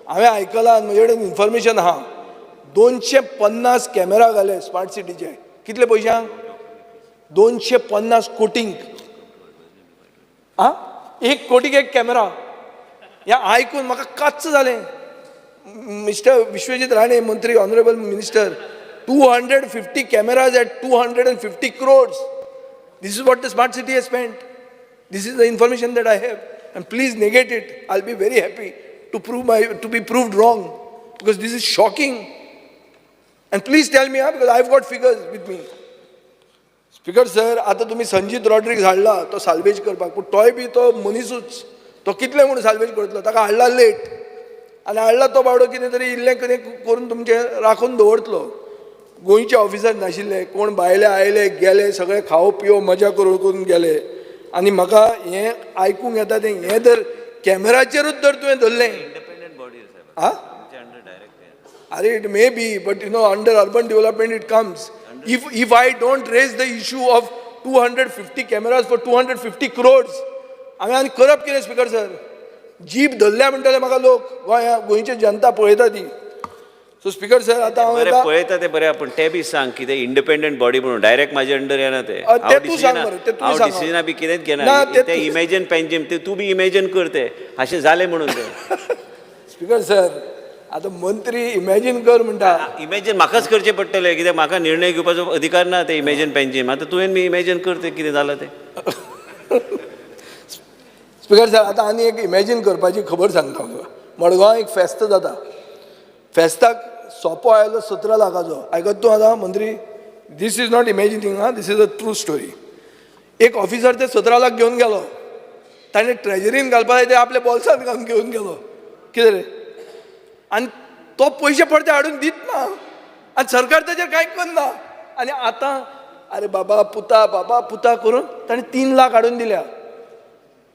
हांवें आयकलां आनी म्हजे कडेन इन्फॉर्मेशन आहा, 250 कॅमेरा घाले स्मार्ट सिटीचे. कितले पयशांक? 250 कोटींक. आं, 1 कोटीक एक कॅमेरा. हें आयकून म्हाका कच्च जालें. मिस्टर विश्वजीत राणे मंत्री, honourable minister, 250 cameras at 250 crores. This is what the smart city has spent. This is the information that I have. And please negate it. I'll be very happy to be proved wrong, because this is shocking. And please tell me, huh, because I've got figures with me. Speaker sir, आतां तुमी संजीत रॉड्रिक्स हाडला तो salvage करपाक, पूण तोय बी तो मनिसूच. तो कितले म्हूण साल्वेज करतलो? ताका हाडला लेट आनी हाडला तो बावडो कितें तरी इल्लें कितें करून तुमचें राखून दवरतलो. गोंयचे ऑफिसर नाशिल्ले कोण, भायले आयले, गेले, सगळे खाओ पियो मजा करून करून गेले. आनी म्हाका हें आयकूंक येता तें, हें जर कॅमेराचेरूच जर तुवें धरलें
इंडिपेंडंट बॉडी साहेब.
आं.
आमच्या अंडर डायरेक्ट.
अरे, it may be, but under urban development it comes. If I don't raise the issue of 250 cameras for 250 crores, हांवें आनी करप कितें? स्पिकर सर, जीप धरल्या म्हणटले म्हाका लोक. गोंया गोंयची जनता पळयता ती. सो स्पीकर सर, आतां हांव
बरें
येता.
पळयता ते बरें, पूण ते बी सांग कितें इंडिपेंडंट बॉडी म्हणून डायरेक्ट म्हाजे अंडर येना ते.
ते तूं सांग मरे, ते तूं
हांव
सांग.
डिसिजना बी कितेंच घेना.
ना, ते
ते इमॅजिन पेंजीम ते तूं बी इमॅजिन कर, ते अशें जालें म्हणून ते.
स्पीकर सर, आतां मंत्री इमॅजीन कर म्हणटा.
इमॅजिन म्हाकाच करचें पडटलें, कित्याक म्हाका निर्णय घेवपाचो अधिकार ना. ते इमॅजिन पेंजीम आतां तुवें बी इमॅजिन कर, ते कितें जालां तें.
स्पीकर सर, आतां आनी एक इमॅजीन करपाची खबर सांगता तुका. मडगांव एक फेस्त जाता. फेस्ताक सोपो आयलो 17 लाखाचो. आयकत तूं आतां मंत्री? This is not imagining आं, this is a true story. एक ऑफिसर ते 17 लाख घेवन गेलो. ताणें ट्रेजरीन घालपा जाय, ते आपल्या बोल्सांत घालून घेवन गेलो. कितें रे? आनी तो पयशे परते हाडून दित ना आनी सरकार ताचेर कांय करना. आनी आतां अरे बाबा पुता, बाबा पुता करून ताणें 3 लाख हाडून दिल्या.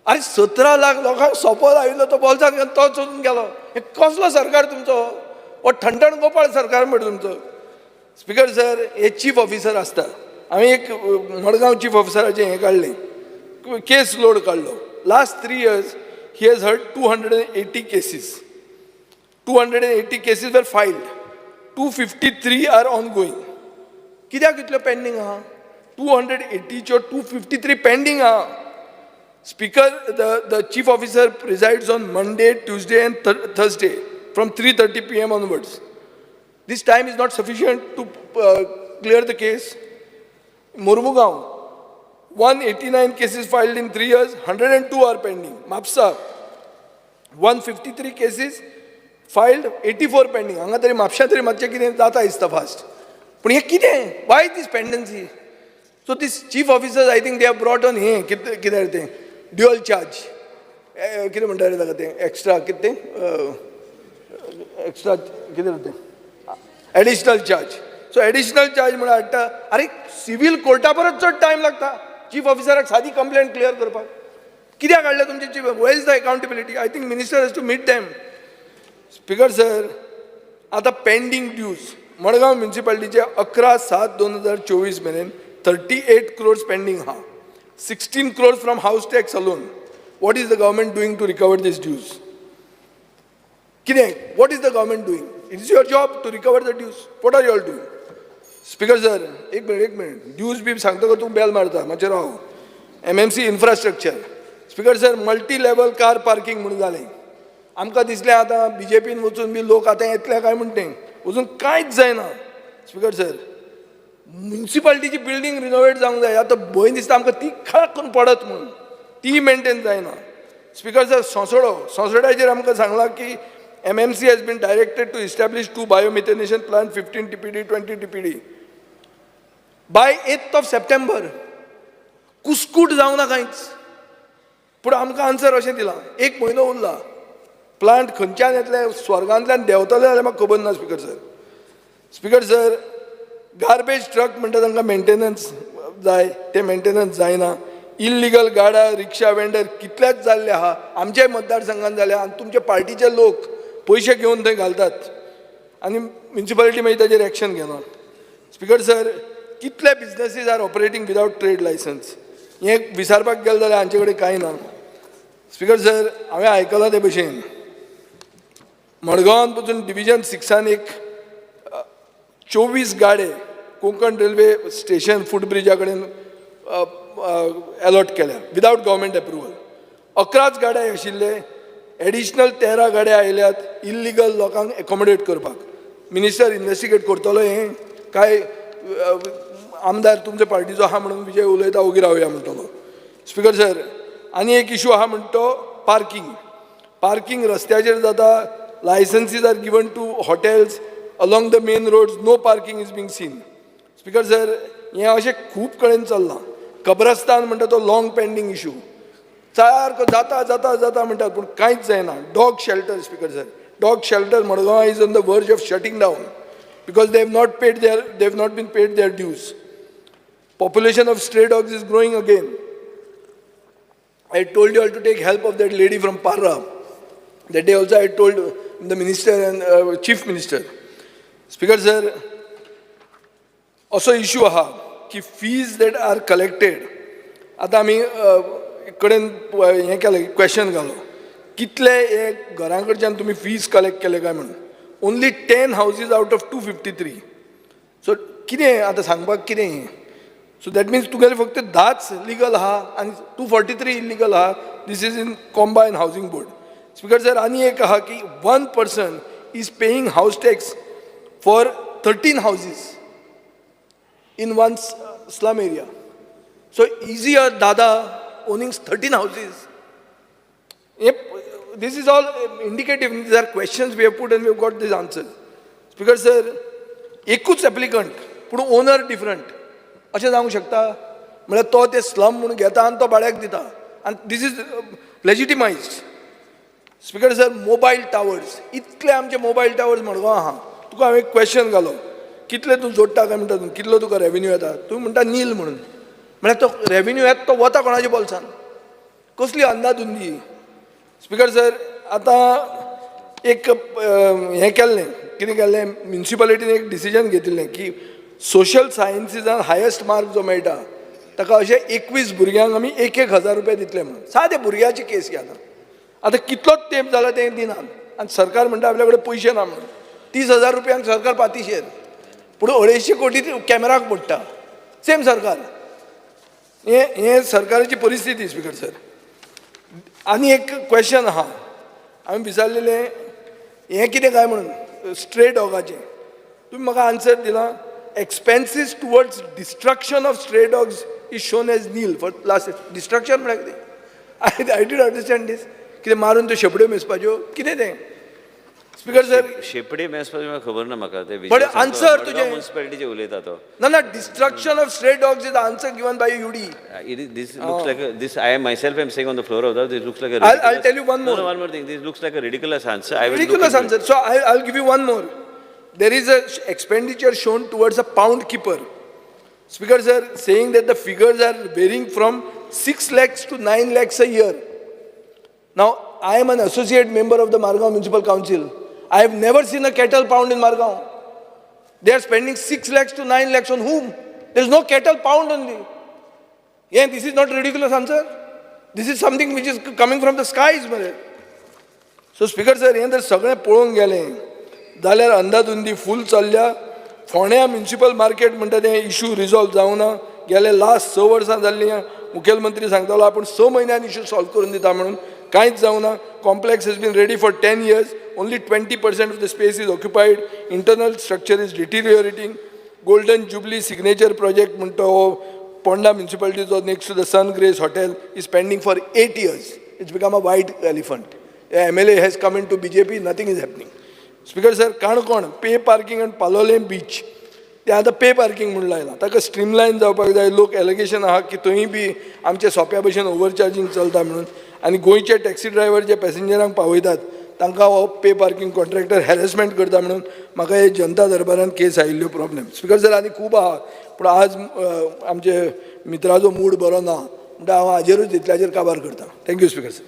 अरे, 17 लाख लोकांक सोंपो लायिल्लो तो बोल्सांत घालून तो चोरून गेलो. हे कसलो सरकार तुमचो? हो ठणठण गोपाळ सरकार म्हणटा तुमचो. स्पीकर सर, हे चीफ ऑफिसर आसता. हांवें एक मडगांव चीफ ऑफिसराचें हें काडलें, केस लोड काडलो. Last 3 years he has heard 280 cases. 280 cases were filed, 253 are ongoing. कित्याक इतल्यो पेंडींग आहा? 280च्यो 253 पेंडींग आहा. Speaker, the chief officer presides on Monday, Tuesday and Thursday from 3:30 p.m. onwards. This time is not sufficient to clear the case. Mormugao, 189 cases filed in 3 years, 102 are pending. Mapsa, 153 cases filed, 84 pending. हांगा तरी म्हापशा तरी मातशें कितें जाता दिसता fast, पूण हें कितें? Why this pendency? So this chief officers, I think they have brought on हें कितें कितें तें ड्युअल चार्ज, कितें म्हणटा रे ताका तें, एक्स्ट्रा कितें तें, एक्स्ट्रा कितें तें, additional charge. So additional charge म्हणून हाडटा. आरे, सिवील कोर्टा परस चड टायम लागता चीफ ऑफिसराक सादी कंप्लेंट क्लियर करपाक. कित्याक हाडलें तुमचे chief? Where is the accountability? I think minister has to meet them. Speaker sir, आतां पेंडींग ड्यूज मडगांव म्युन्सिपालिटीचे 11/7/2024 मेरेन 38 क्रोर्स पेंडींग आहा, 16 crores from house tax alone. What is the government doing to recover these dues? कितें, what is the government doing? It is your job to recover the dues. What are you all doing? Speaker sir, एक minute, एक minute. Dues बी सांगता तूं बेल मारता, मातशें राव. MMC infrastructure, speaker sir, multi level car parking म्हणून जालें. आमकां दिसलें आतां बीजेपीन वचून बी लोक आतां येतले काय म्हण, तें अजून कांयच जायना. स्पीकर सर, म्युन्सिपालिटीची बिल्डींग रिनोवेट जावंक जाय. आतां भंय दिसता आमकां ती खळक करून पडत म्हणून, ती मेंटेन जायना. स्पीकर सर, सोंसडो, सोंसड्याचेर आमकां सांगलां की MMC has been directed to establish two biomethanation plant, 15 TPD, 20 TPD, by 8th of September. कुस्कूट जावंक ना कांयच. पूण आमकां आन्सर अशें दिलां, एक म्हयनो उरला. प्लांट खंयच्यान येतले, स्वर्गांतल्यान देंवतले जाल्यार म्हाका खबर ना. Speaker sir, speaker sir, garbage truck म्हणटा तांकां मेंटेनन्स जाय, ते मेंटेनन्स जायना. इल्लिगल गाडा रिक्षा वेंडर कितलेच जाल्ले आहा. आमच्याय मतदारसंघात जाल्या आनी तुमचे पार्टीचे लोक पयशे घेवन थंय घालतात आनी म्युन्सिपालिटी मागीर ताजेर एक्शन घेना. स्पीकर सर, कितले businesses are operating without trade licence, हें विचारपाक गेलें जाल्यार हांचे कडेन कांय ना. स्पीकर सर, हांवें आयकलां ते भशेन मडगांवान पसून डिविजन 6न एक 24 गाडे कोंकण रेल्वे स्टेशन फूट ब्रिजा कडेन अलॉट केल्या विदावट गव्हर्मेंट एप्रुवल. 11च गाडे आशिल्ले, एडिशनल 13 गाडे आयल्यात इल्लिगल लोकांक एकोमोडेट करपाक. मिनिस्टर इन्वेस्टिगेट करतलो हें काय आमदार तुमच्या पार्टीचो आहा म्हणून विजय उलयता, ओगी रावया म्हणटलो? स्पीकर सर, आनी एक इशू आहा म्हणटा तो पार्कींग. पार्कींग रस्त्याचेर जाता. Licenses are given to hotels along the main roads. No parking is being seen. Speaker sir, हें अशें खूब कडेन चल्लां. कब्रस्तान म्हणटा तो लाँग पेंडींग इशू. सारको जाता जाता जाता म्हणटात, पूण कांयच जायना. Dog shelter, speaker sir, dog shelter Madgaon is on the verge of shutting down because they have not been paid their dues. Population of stray dogs is growing again. I told you all to take help of that lady from Parra. That day also I told the minister and chief minister. Speaker sir, असो issue आहा की fees that are collected, आतां आमी कडेन हें केलें, question घालो, कितले हे घरां कडच्यान तुमी फीज कलेक्ट केले काय म्हणून. Only 10 houses out of 253. So कितें आतां सांगपाक कितें हें? सो that means तुगेले फक्त 10च लिगल आहा आनी 243 इलिगल आहा. This is in combine housing board. Speaker sir, आनी एक आहा की one person is paying house tax for 13 houses in one slum area. So is he a Dada owning 13 houses? This is all indicative. These are questions we have put and we have got these answers. Speaker sir, एकूच applicant पूण owner different अशें जावंक शकता? म्हळ्यार तो ते slum म्हणून घेता आनी तो भाड्याक दिता आनी this is legitimized. Speaker sir, mobile towers, इतले आमचे मोबायल टावर्स मडगांव आहा. तुका हांवें एक क्वेश्चन घालो, कितले तूं जोडटा काय म्हणटा, तूं कितलो तुका रेवेन्यू येता? तूं म्हणटा नील म्हणून. म्हळ्यार तो रेवेन्यू येता तो वता कोणाच्या बोल्सान? कसली अंदाधुंदी! स्पीकर सर, आतां एक हें केल्लें, कितें केल्लें, म्युनिसिपालिटीन एक डिसिजन घेतिल्लें की सोशल सायन्सीसान हायस्ट मार्क जो मेळटा ताका अशे 21 भुरग्यांक आमी एक एक हजार रुपया दितले म्हणून. सादे भुरग्याची केस घे. आतां आतां कितलोच तेंप जाला तें दिनात आनी सरकार म्हणटा आपल्या कडेन पयशे ना म्हणून. 30,000 रुपयांक सरकार पातिशेर, पूण 250 कोटी कॅमेराक पडटा. सेम सरकार, हें हें सरकाराची परिस्थिती. स्पीकर सर, आनी एक क्वेश्चन आहा हांवें विचारलेलें, हें कितें काय म्हणून स्ट्रे डॉगाचें. तुमी म्हाका आन्सर दिला, expenses towards destruction of stray dogs is shown as nil for last. Destruction म्हळ्यार कितें? I didn't understand this. कितें मारून त्यो शेपड्यो मेजपाच्यो, कितें तें, स्पीकर सर?
शेपडी मेजपाचें म्हाका खबर ना म्हाका ते.
But answer तुजें.
म्युनिसिपालिटीचे उलयता तो.
ना ना, destruction of stray dogs is answer given by UD.
It is, this looks like a, this I am myself am saying on the floor of the house, this looks like a
I'll
ridiculous-
tell you one
No,
more.
no, one more thing. This looks like a ridiculous answer. I will look
Ridiculous
into it.
Answer. So I'll give you one more. There is a expenditure shown towards a pound keeper. Speaker sir, saying that the figures are varying from 6 lakhs to 9 lakhs a year. Now, I am an associate member of the Margao Municipal Council. I have never seen a cattle pound in Margao. They are spending 6 lakhs to 9 lakhs on whom? There is no cattle pound only. Yeah, this is not ridiculous answer. This is something which is coming from the skies. मरे. So speaker sir, हें जर सगळें पळोवंक गेलें जाल्यार अंदाधुंदी फूल चल्ल्या. फोंड्या municipal market म्हणटा तें इशू रिजॉल्व जावना गेले लास्ट 6 वर्सां जाल्लीं. मुखेलमंत्री सांगतालो आपूण 6 म्हयन्यान इशू सॉल्व करून दिता म्हणून, कांयच जावना. Complex has been ready for 10 years. Only 20% of the space is occupied. Internal structure is deteriorating. Golden Jubilee signature project म्हणटा हो Ponda म्युनिसिपालिटीचो next to the Sun Grace Hotel is pending for 8 years. It's become a white elephant. MLA has come into BJP, nothing is happening. Speaker sir, Canacona pay parking आनी Palolem beach ते आतां pay parking म्हणून लायलां, ताका स्ट्रीमलायन जावपाक जाय. लोक allegation आहा की थंय बी आमच्या सोंप्या भशेन ओवरचार्जींग चलता म्हणून आनी गोंयचे टॅक्सी ड्रायव्हर जे पॅसेंजरांक पावयतात तांकां हो पे पार्किंग कॉन्ट्रॅक्टर हॅरेसमेंट करता म्हणून म्हाका हे जनता दरबारान केस आयिल्ल्यो प्रॉब्लेम. स्पीकर सर, आनी खूब आहा, पूण आज आमचे मित्राचो मूड बरो ना म्हणटा हांव हाजेरूच इतल्याचेर काबार करता. Thank you, Speaker sir.